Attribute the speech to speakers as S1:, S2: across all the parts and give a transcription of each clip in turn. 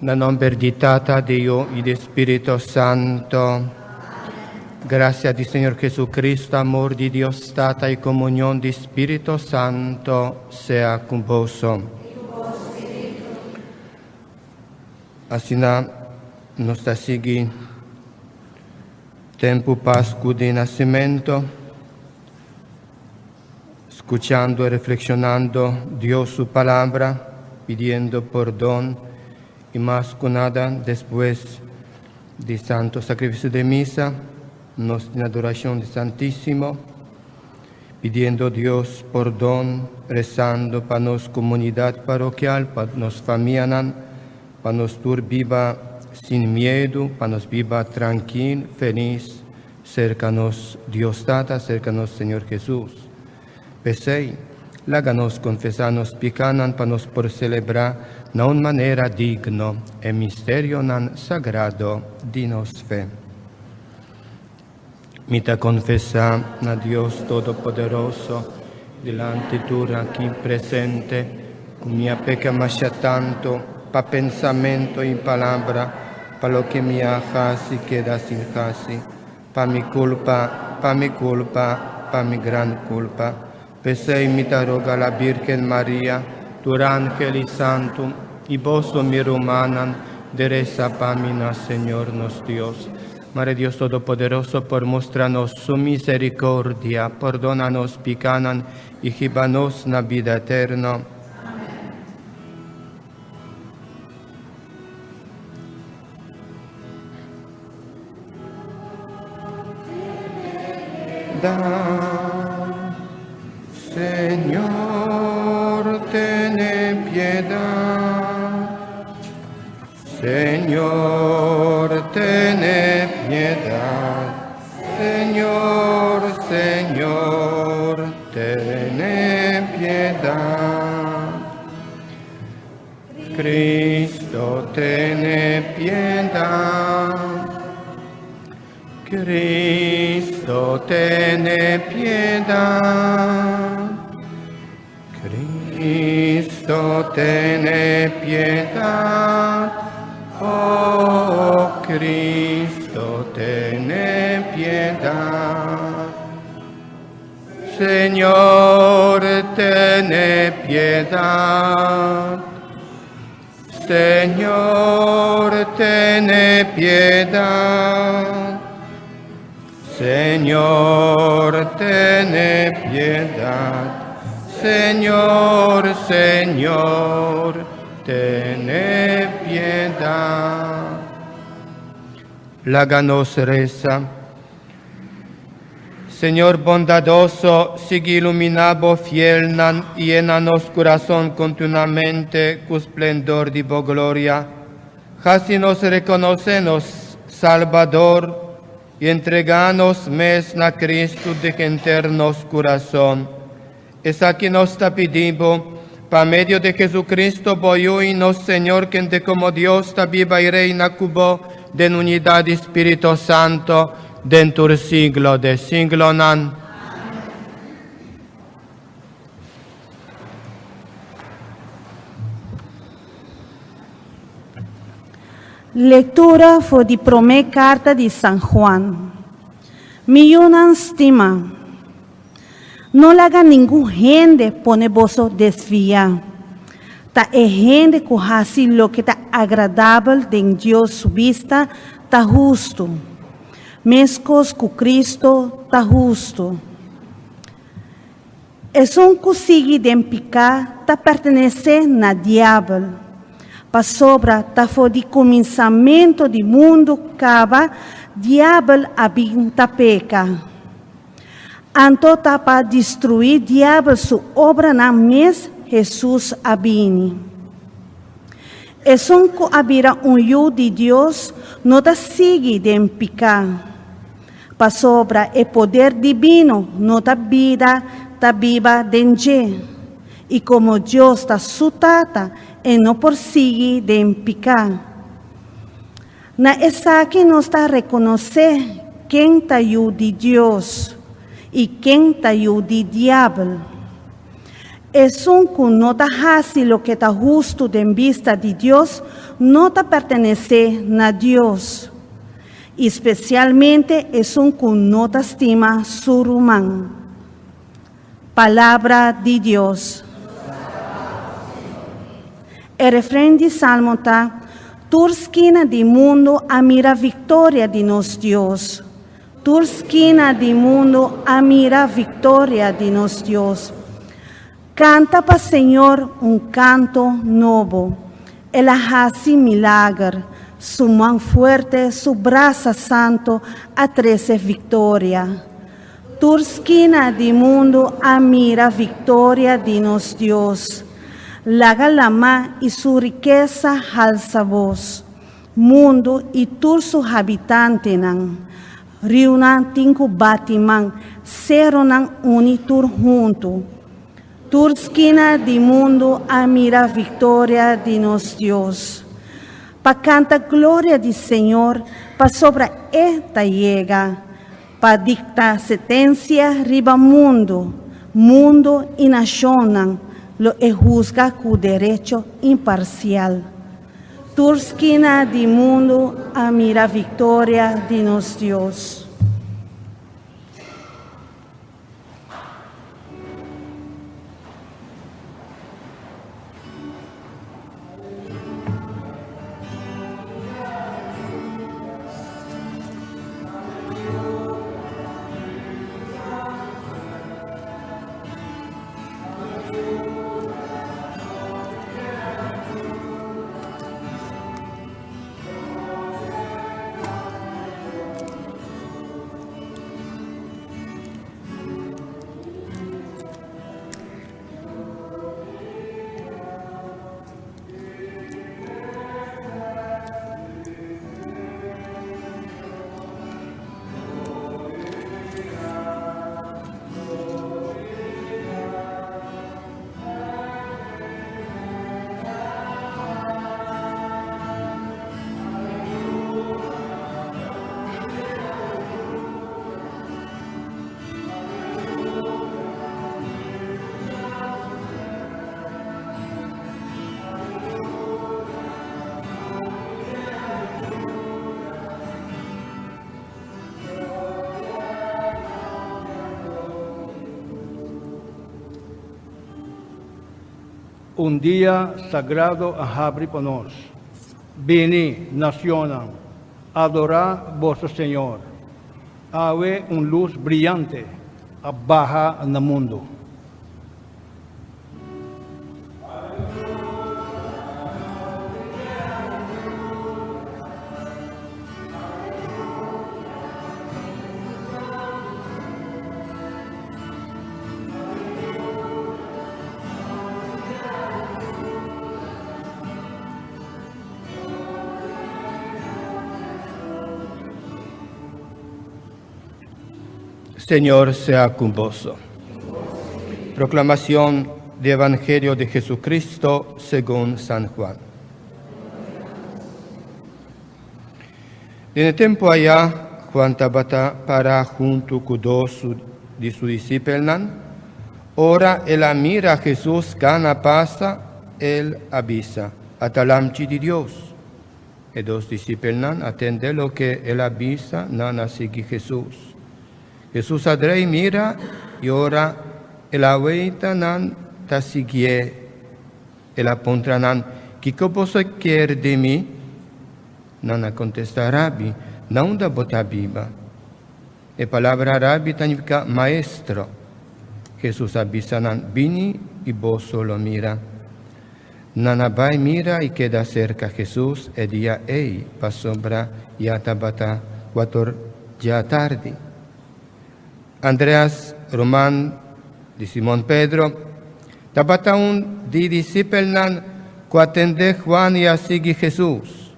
S1: Na nomber di Tata, di Yu y di Spirito Santo. Gracia di Señor Jesucristo, amor di Dios Tata y comunión di Spirito Santo sea cu boso. Asina nos ta sigui tempo Pascu di Nacimento, scuchando y reflexionando Dios su palabra, pidiendo pordon y mas cu nada despues di Santo Sacrificio de Misa, nos tin adoracion di Santisimo, pidiendo Dios pordon, rezando pa nos comunidad parokial, pa nos famianan, pa nos tur biba sin miedo, pa nos biba trankil, feliz, Serka nos Dios Tata, serka nos Señor Hesus. P'esei, laga nos konfesá nos pikánan pa nos por selebrá na un manera digno e misterionan sagrado di nos fe. Mi ta konfesá na Dios Todopoderoso, dilanti tur aki presente, ku mi a peka masha tantu pa pensamentu i palabra, pa loke mi a hasi keda sin hasi, pa mi kulpa, pa mi kulpa, pa mi gran kulpa. P'esei mi ta roga la Birgen Maria, tur angel i santu, i boso mi rumannan, di resa pa mi na Señor nos Dios. Mare Dios Todopoderoso por mustra nos su misericordia, pordona nos picanan i hiba nos na bida eterno. Señor, tene piedad. Señor, tene piedad. Señor, Señor, tene piedad. Cristo, tene piedad. Cristo, tene piedad. Cristo, tene piedad. Oh, Cristo, tene piedad. Señor, tene piedad. Señor, tene piedad. Señor, tene piedad. Señor, Señor, tene piedad. Laga nos resa. Señor bondadoso, sigui iluminá bo fielnan i yena nos kurason kontinuamente ku splendor di bo gloria. Hasi nos rekonosé nos Salbador i entregá nos mes na Kristu den henter nos kurason. Esaki nos ta pidi bo pa medio di Jesucristo, bo Yu i nos Señor, kende komo Dios ta biba i reina ku bo den unidat di Spirito Santo, den tur siglo de siglonan.
S2: Lectura for di promé carta di San Juan. Mi yunan stima. No laga ningun hende pone boso desviá. Ta e hende ku hasi loke ta agradabel den Dios su bista ta hustu, meskos ku Kristu ta hustu. Esun ku sigui den piká ta pertenesé na Diabel, pasobra ta for di kuminsamentu di mundu kaba Diabel a bin ta peka. Anto ta pa destruí Diabel su obranan mes Hesus a bini. Esun ku a bira un yu di Dios no ta sigui den piká, pasobra e poder dibino no ta bida ta biba den dje, i komo Dios ta su Tata, e no por sigui den piká. Na esaki nos ta rekonosé ken ta yu di Dios i ken ta yu di Diabel. Esun ku no ta hasi loke ta hustu den bista di Dios no ta pertenesé na Dios, i spesialmente esun ku no ta stima su ruman. Palabra di Dios. E refren di Salmo ta, Tur skina di mundu a mira viktoria di nos Dios. Tur skina di mundu a mira viktoria di nos Dios. Kanta pa Señor un kanto nobo. El a hasi milager. Su man fuerte, su brasa santu a trese viktoria. Tur skina di mundu a mira viktoria di nos Dios. Laga lamá i su rikesa halsa bos, mundu i tur su habitantenan. Riunan tin ku bati man, seronan uni tur huntu. Tur skina di mundu a mira viktoria di nos Dios. Pa kanta gloria di Señor, pasobra E ta yega pa dikta setensia riba mundu. Mundu i nashonnan lo e husga ku derecho imparsial. Tur skina di mundu a mira viktoria di nos Dios.
S3: Un dia sagrado a habri pa nos. Bini, nacionnan, adorá boso Señor. Awe un lus briyante a baha na mundu.
S1: Señor sea con vos. Proclamación del Evangelio de Jesucristo según San Juan. Den e tempu ayá, Juan tabata pará huntu ku dos di su disipelnan. Ora el a mira Hesus kana pasa, el a bisa, Ata Lamchi di Dios! E dos disipelnan a tende loke el a bisa, nan a sigui Hesus. Hesus a drei mira, i ora el a weita nan ta siguié, El a puntra nan, Kiko boso kier di mi? Nan a kontestá, Rabi, na unda bo ta biba? E palabra rabi ta nifiká maestro. Hesus a bisa nan, Bini i boso lo mira. Nan a bai mira i keda serka Hesus e dia ei, pasobra ya tabata kuator djatardi. Andreas, ruman di Simon Pedro, tabata un di disipelnan ku a tende Juan i a sigui Hesus.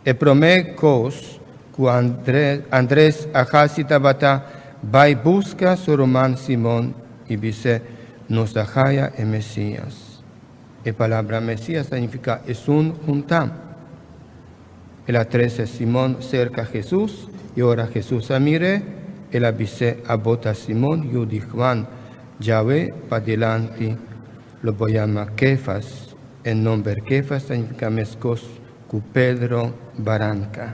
S1: E promé kos ku Andres a hasi tabata bai buska su ruman Simon i bis'é, Nos a haya e Mesias. E palabra Mesias ta nifiká Esun Huntá. El a trese Simon serka Hesus, i ora Hesus a mir'é, el a bis'é, Abo ta Simon, yu di Juan, djawe padilanti. Lo bo yama Kefas, e nomber Kefas ta nifiká meskos ku Pedro, Baranka.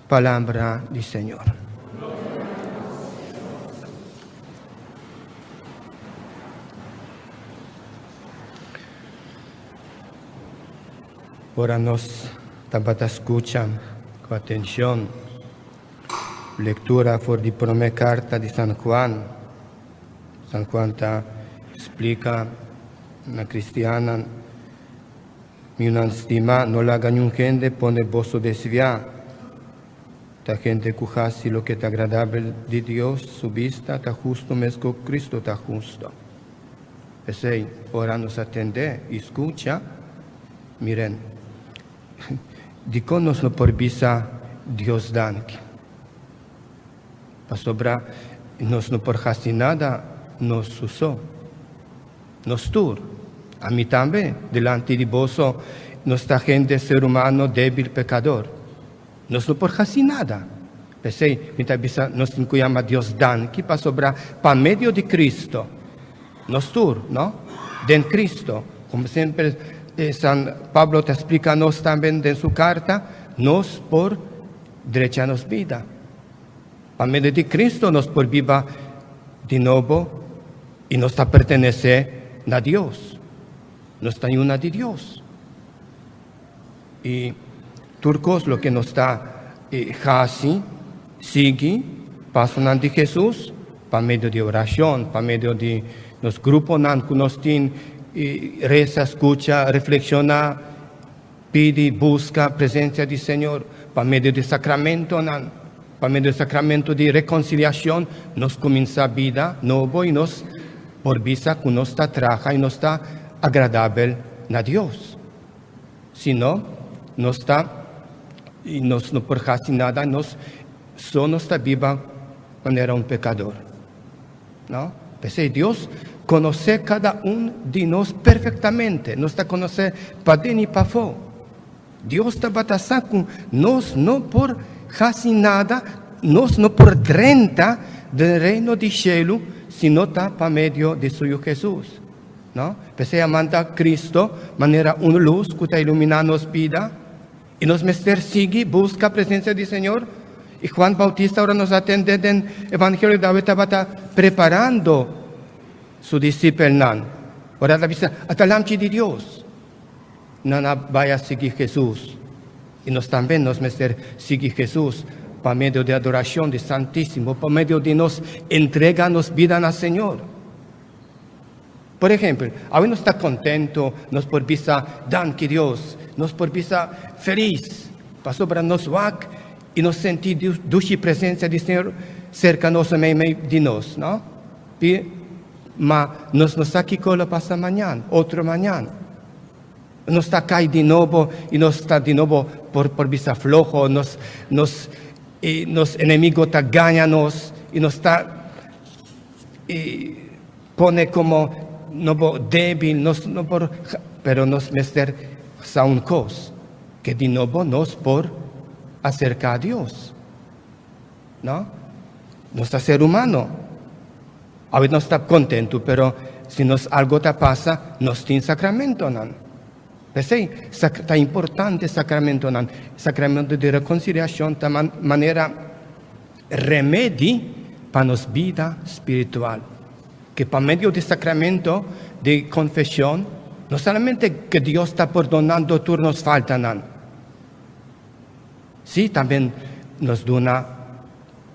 S1: Palabra di Señor. Ora nos tabata skucha ku atenshon lektura for di promé karta di San Juan, San Juan ta splika na kristiannan, Miunan stimá, no laga niun hende pone boso desviá. Ta hende ku hasi loke ta agradabel di Dios su bista ta hustu meskos ku Kristu ta hustu. P'esei, ora nos a tendé i skucha, miren, dikon nos no por bisa Dios danki? Pasobra nos no por hasi nada nos su so. Nos tur, ami tambe, dilanti di boso, nos ta hende ser humano débil pekador. Nos no por hasi nada. P'esei mi ta bisa nos tin ku yama Dios danki pasobra pa medio di Cristo, nos tur, no? Den Cristo, komo semper San Pablo ta splika nos tambe den su karta, nos por drecha nos bida. Pa medio di Cristo nos por biba di nobo i nos ta pertenesé na Dios. Nos ta yuna di Dios. I tur kos loke nos ta hasi, sigui pasonan di Hesus pa medio di orashon, pa medio di nos gruponan ku nos tin, i resa, skucha, reflekshoná, pidi, buska presensia di Señor, pa medio di sakramentonan, pa medio di sakramento di rekonsiliashon, nos kuminsá bida nobo i nos por bisa ku nos ta traha i nos ta agradabel na Dios. Si no, nos ta i nos no por hasi nada, nos so nos ta biba manera un pekador. No? P'esei Dios konosé kada un di nos perfektamente. Nos ta konosé paden i pafó. Dios tabata sa ku nos no por hasi nada, nos no por drenta den Reino di shelu si no ta pa medio di su Yu Hesus. No? P'esei a manda Cristo manera un lus ku ta iluminá nos bida, i nos mester sigui buska presensia di Señor. I Juan Bautista ora nos a tende den Evangelio di awe tabata preparando su disipelnan. Ora el a bisa, Ata Lamchi di Dios! Nan a bai a sigui Hesus. I nos tambe nos mester sigui Hesus pa medio di adorashon di Santísimo, pa medio di nos entrega nos bida na Señor. Por ehempel, awe nos ta contento, nos por bisa danki Dios, nos por bisa feliz, pasobra nos wak y nos senti dushi presencia di Señor cerca nos o meimei di nos, no? Pi, ma nos no sa kico lo pasa mañan, otro mañan. Nos ta cay di nobo y nos ta di nobo por por bisa floho, nos nos y nos enemigo ta gaña nos y nos ta y Pone como no bo debil, nos no por, pero nos mester sa un cos, que di nobo nos por acerca a Dios. No? Nos ta ser humano. Awe nos ta contento, pero si nos algo ta pasa, nos tin sacramentonan. P'esei ta importante sacramentonan. Sacramento di reconciliacion ta manera Remedi pa nos bida spiritual. Ke pa medio di sakramento di konfeshon, no solamente ke Dios ta pordonando tur nos faltanan, si tambe nos duna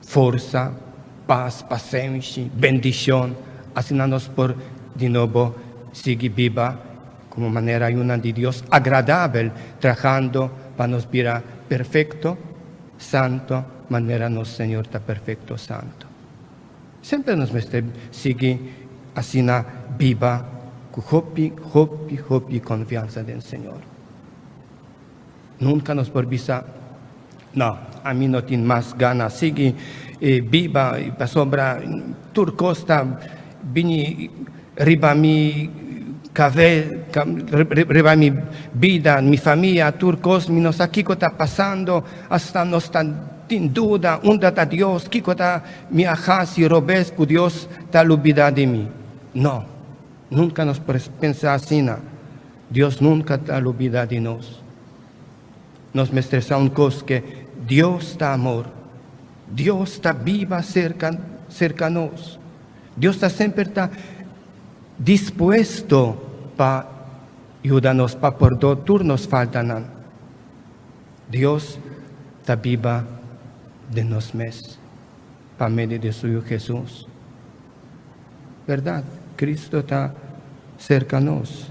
S1: forsa, pas, pasenshi, bendishon, asina nos por di nobo sigui biba komo manera yunan di Dios agradabel, trahando pa nos bira perfekto. Santo, manera nos Señor ta perfecto santo. Semper nos mester sigui asina biba cu hopi, hopi, hopi confiansa den Señor. Nunca nos por bisa, No, ami no tin mas gana sigui biba pasobra tur cos ta bini riba mi Café riba mi bida, mi famia, tur cos, mi no sa kico ta pasando, hasta nos ta tin duda unda ta Dios, kico ta mi a haci robes cu Dios ta lubida di mi. No, Nunka nos por pensa asina. Dios nunka ta lubidá di nos. Nos mester sa un kos ku Dios ta amor. Dios ta biba serka serka nos. Dios ta semper ta dispuesto pa yuda nos, pa pordoná tur nos faltanan. Dios ta biba den nos mes, pa medio di su Hesus. Berdat? Kristo ta serka nos,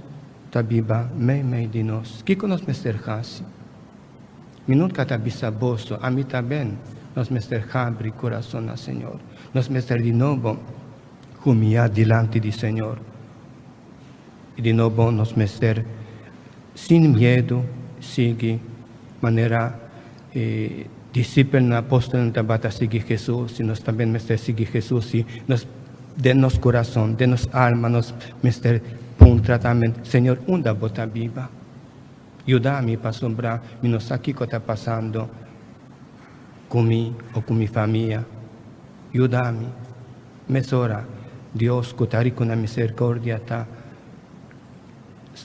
S1: ta biba meimei di nos. Kiko nos mester hasi? Mi nunka ta bisa boso, ami tambe, nos mester habri kurason na Señor. Nos mester di nobo humiliá dilanti di Señor. I di nobo nos mester, sin miedu, sigui manera disipelnan, apòstelnan tabata sigui Hesus, i nos tambe mester sigui Hesus, i nos den nos kurason, den nos alma, nos mester puntra tambe: Señor, unda bo ta biba? Yuda mi pasobra mi no sa kiko ta pasando ku mi òf ku mi famia. Yuda mi. Mesora, Dios ku ta riku na miserikòrdia ta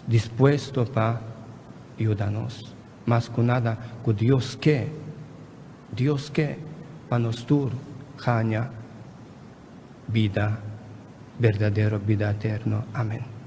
S1: dispuesto pa yuda nos. Mas ku nada, ku Dios ke pa nos tur haña bida, berdadero bida eterno. Amèn.